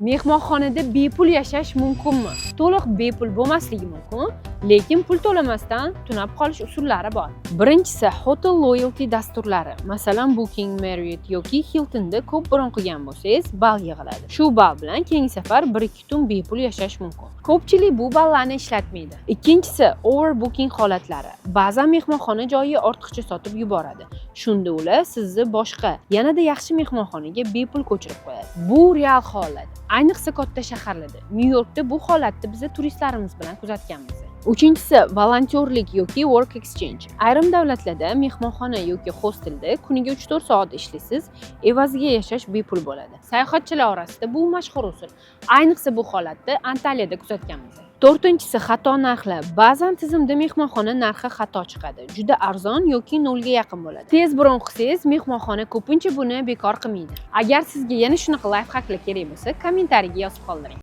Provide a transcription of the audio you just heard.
Mehmonxonada bepul yashash mumkinmi? To'liq bepul bo'lmasligi mumkin, lekin pul to'lamasdan tunab qolish usullari bor. Birinchisi, hotel loyalty dasturlari. Masalan, Booking, Marriott yoki Hiltonda ko'p bron qilgan bo'lsangiz, ball yig'iladi. Shu ball bilan keyingi safar 1-2 tun bepul yashash mumkin. Ko'pchilik bu ballarni ishlatmaydi. Ikkinchisi, overbooking holatlari. Ba'zan mehmonxona joyi ortiqcha sotib yuboradi. Shunda ular sizni boshqa, yanada yaxshi mehmonxonaga bepul ko'chirib qo'yadi. Bu real holat. Ayniqsa katta shaharlarda. Nyu-Yorkda bu holatni biza turistlarimiz bilan kuzatganmiz. Uchinchisi, volontyorlik yoki work exchange. Ayrim davlatlarda mehmonxona yoki hostelda kuniga 3-4 soat ishlaysiz, evaziga yashash bepul bo'ladi. Sayohatchilar orasida bu mashhur usul. Ayniqsa bu holatni Antaliyada kuzatganmiz. To'rtinchisi, xato narxlar. Ba'zan tizimda mehmonxona narxi xato chiqadi. Juda arzon yoki nolga yaqin bo'ladi. Tez bron qilsangiz, mehmonxona ko'pincha buni bekor qilmaydi. Agar sizga yana shunaqa лайфхак lar kerak bo'lsa, kommentariyga yozib qoldiring.